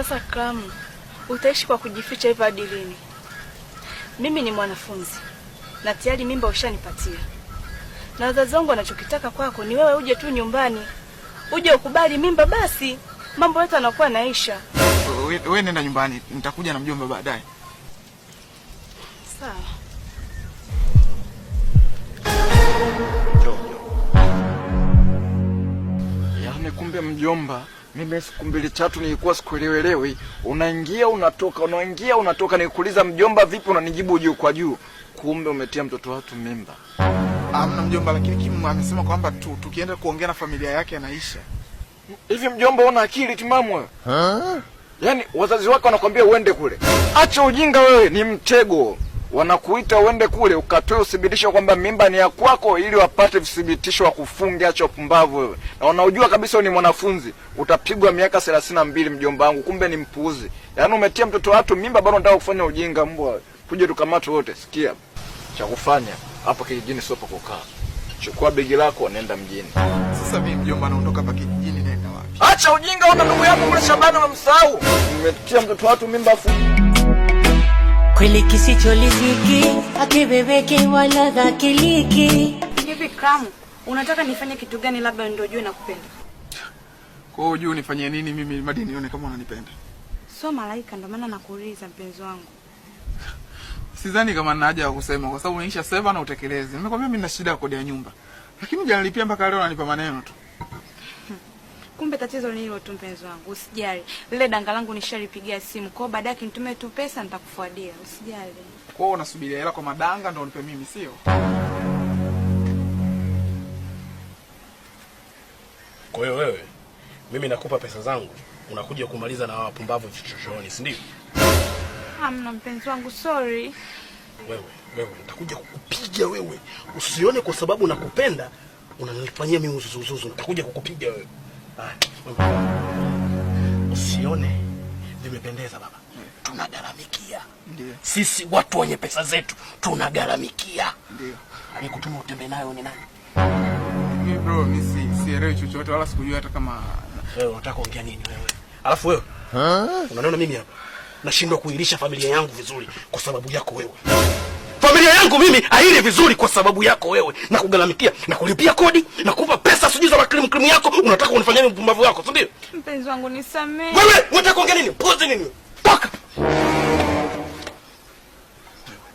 Sasa Kramu, utaishi kwa kujificha hivyo hadi lini? Mimi ni mwanafunzi na tayari mimba ushanipatia, na wazazi wangu wanachokitaka kwako ni wewe uje tu nyumbani, uje ukubali mimba, basi mambo yote yanakuwa naisha. Wewe nenda nyumbani, nitakuja na mjomba baadaye. Sawa. Yaani kumbe mjomba, mimi siku mbili tatu nilikuwa sikuelewelewi. Unaingia unatoka, unaingia unatoka, nikuuliza mjomba vipi, unanijibu juu kwa juu. Kumbe umetia mtoto watu mimba. Amna mjomba, lakini Kim amesema kwamba tukienda kuongea na familia yake anaisha. Hivi mjomba, una akili timamu wewe? Yaani wazazi wako wanakwambia uende kule. Acha ujinga wewe, ni mtego. Wanakuita uende kule ukatoe uthibitisho kwamba mimba ni ya kwako ili wapate uthibitisho wa kufunga. Acha upumbavu wewe. Na wanaojua kabisa wewe ni mwanafunzi, utapigwa miaka 32 mjomba wangu, kumbe ni mpuuzi. Yaani umetia mtoto watu mimba bado unataka kufanya ujinga mbwa. Kuja tukamatwe wote. Sikia. Cha kufanya hapa kijijini sio pa kukaa. Chukua begi lako nenda mjini. Sasa mimi mjomba naondoka hapa kijijini naenda wapi? Acha ujinga, una ndugu yako kule shambani unamsahau. Umetia mtoto watu mimba afu Kweli kisicholiziki akibebeki wala dhakiliki. Hivi Kramu, unataka nifanye kitu gani labda ndio ujue nakupenda? Kwa hiyo hujui unifanyie nini mimi hadi nione kama unanipenda? Sio malaika, ndio maana nakuuliza mpenzi wangu. Sidhani kama nina haja ya kusema kwa sababu niisha sema na utekeleze. Nimekwambia mimi nina shida ya kodi ya nyumba. Lakini hujanilipia mpaka leo unanipa maneno tu. Kumbe tatizo ni hilo tu mpenzi wangu, usijali. Lile danga langu nishalipigia simu. Kwa hiyo baadaye akinitumia tu pesa nitakufuadia. Usijali. Kwa hiyo unasubiria hela kwa madanga ndio unipe mimi, sio? Kwa hiyo wewe, mimi nakupa pesa zangu, unakuja kumaliza na wapumbavu vichochoroni, si ndio? Hamna mpenzi wangu, sorry. Wewe, wewe nitakuja kukupiga wewe. Usione kwa sababu nakupenda unanifanyia mimi uzuzuzuzu, nitakuja kukupiga wewe. Ah, wewe. Usione vimependeza baba. Tunagharamikia. Ndio. Sisi watu wenye pesa zetu tunagharamikia. Ndio. Aliyekutuma utembee nayo ni nani? Mimi bro, mimi sielewi chochote wala sikujua hata kama Wewe unataka kuongea nini wewe? Alafu wewe? Unaniona mimi hapa? Nashindwa kuilisha familia yangu vizuri kwa sababu yako wewe. Familia yangu mimi haili vizuri kwa sababu yako wewe. Na kugharamikia, na kulipia kodi, na kupa pesa sijui za makrimu krimu yako, unataka kunifanyia mimi mpumbavu wako, si ndio? Mpenzi wangu nisamehe. Wewe unataka kuongea nini? Pozi nini? Toka.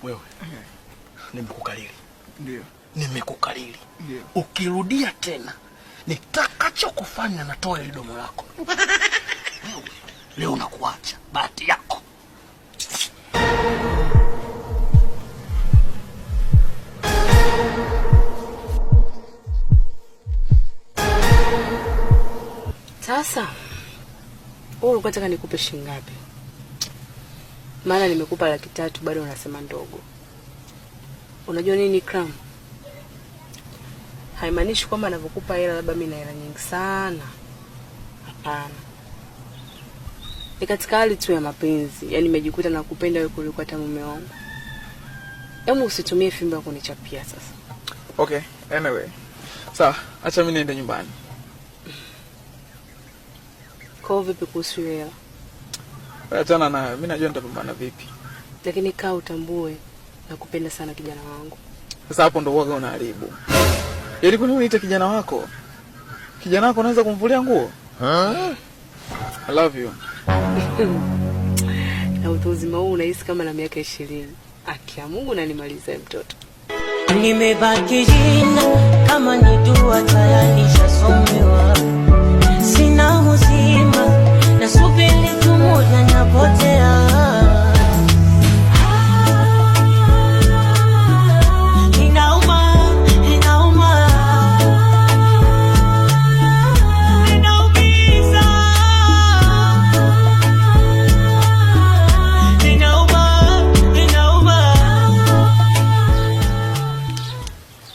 Wewe. Nimekukalili. Ndio. Nimekukalili. Ndio. Ukirudia tena nitakacho kufanya natoa ile domo lako. Wewe leo nakuacha, bahati yako. Sasa wewe ulikuwa unataka nikupe shilingi ngapi? Maana nimekupa 300,000 bado unasema ndogo. Unajua nini Kram? Haimaanishi kwamba ninavyokupa hela labda mimi na hela nyingi sana. Hapana. Ni katika hali tu ya mapenzi. Yaani nimejikuta nakupenda wewe kuliko hata mume wangu. Hebu usitumie fimbo ya kunichapia sasa. Okay, anyway. Sawa, acha mimi niende nyumbani. Kwa hiyo vipi kuhusu hela? Achana nayo, mimi najua nitapambana vipi. Lakini kaa utambue nakupenda sana kijana wangu. Sasa hapo ndo uoga unaharibu. Yaani kwa nini uniite kijana wako? Kijana wako unaweza kumvulia nguo? I love you. Na utu uzima huu unahisi kama na miaka 20. Haki ya Mungu nanimaliza mtoto. Nimebaki jina kama ni dua tayari nishasomewa. Sina uzima na subiri tu muda napotea. Inauma, inauma. Inaumiza. Inauma, inauma.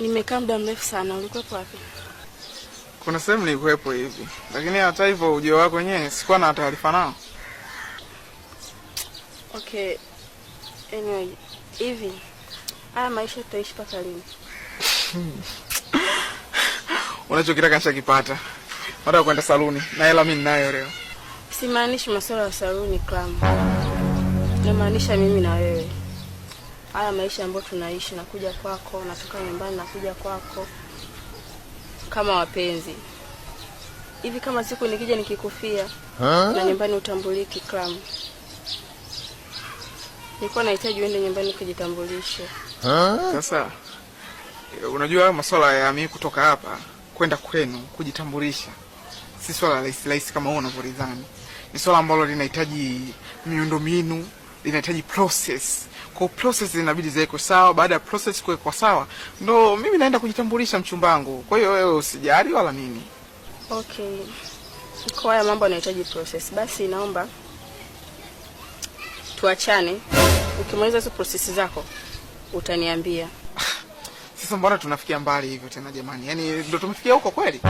Nimekaa muda mrefu sana, ulikuwepo wapi? Kuna sehemu nilikuwepo hivi. Lakini hata hivyo ujio wako wenyewe sikuwa na taarifa nao. Okay. Anyway, hivi haya maisha tutaishi mpaka lini? Unachokitaka nishakipata. Baada ya kwenda saluni na hela mimi ninayo leo. Simaanishi masuala ya saluni Clam. Namaanisha mimi na wewe. Haya maisha ambayo tunaishi, nakuja kwako, natoka nyumbani nakuja kwako kama wapenzi. Hivi kama siku nikija nikikufia na nyumbani utambuliki Clam. Nilikuwa nahitaji uende nyumbani kujitambulishe. Sasa unajua hayo masuala ya mimi kutoka hapa kwenda kwenu kujitambulisha si swala rahisi rahisi kama wewe unavyolidhani. Ni swala ambalo linahitaji miundombinu, linahitaji process. Kwa process inabidi ziwekwe sawa. Baada ya process kuwekwa sawa, ndo mimi naenda kujitambulisha mchumbangu. Kwa hiyo wewe usijali wala nini. Okay. Kwa haya mambo yanahitaji process. Basi naomba tuachane. Ukimaliza hizo process zako utaniambia. Sasa mbona tunafikia mbali hivyo tena jamani? Yaani ndo tumefikia huko kweli?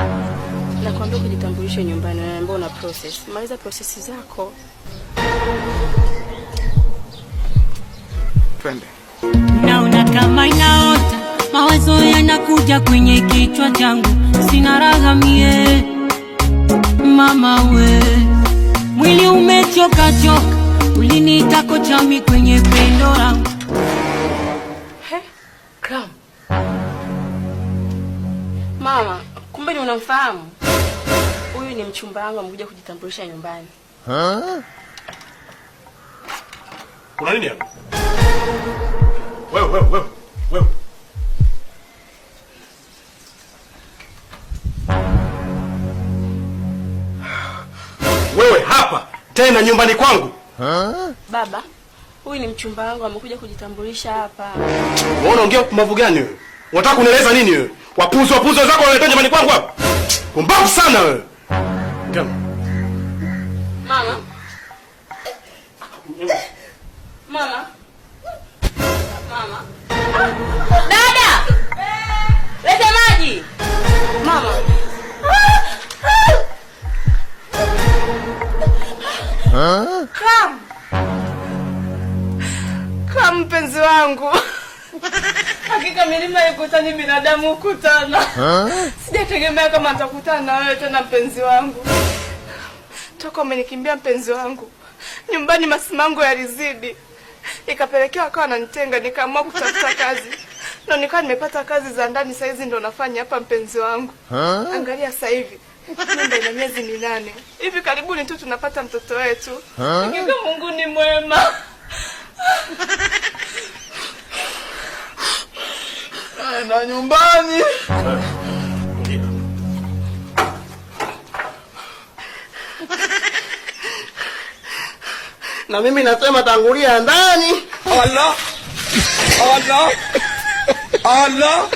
Nakwambia kujitambulisha nyumbani, unaniambia una process. Maliza process zako. Twende. Naona kama inaota, mawazo yanakuja kwenye kichwa changu, sina raha mie mama we, mwili umechoka choka, uliniita kocha mi kwenye pendo langu. He? Clam. Mama, kumbe ni unamfahamu? Huyu ni mchumba wangu amekuja kujitambulisha nyumbani. Kuna nini hapa? Wewe wewe wewe wewe. Wewe hapa tena nyumbani kwangu? Baba, huyu ni mchumba wangu amekuja kujitambulisha hapa. Wewe unaongea pumbavu gani wewe? Unataka kunieleza nini wewe? Wapuzi wapuzi wenzako wanaleta nyumbani kwangu hapa? Pumbavu sana wewe. Kama Mama. Mama. Mama. Dada! Leta maji. Mama. Clam. Clam mpenzi wangu. Hakika milima haikutani, binadamu hukutana. Sijategemea kama nitakutana na wewe tena mpenzi wangu. Toka umenikimbia mpenzi wangu, nyumbani masimango yalizidi, ikapelekea wakawa wananitenga, nikaamua kutafuta kazi na nikawa nimepata kazi za ndani. Saizi ndo nafanya hapa mpenzi wangu. Angalia sasa hivi nyumba ina miezi 8, hivi karibuni tu tunapata mtoto wetu. Hakika Mungu ni mwema. Na nyumbani. Na mimi nasema tangulia ndani. Allah. Allah. Allah.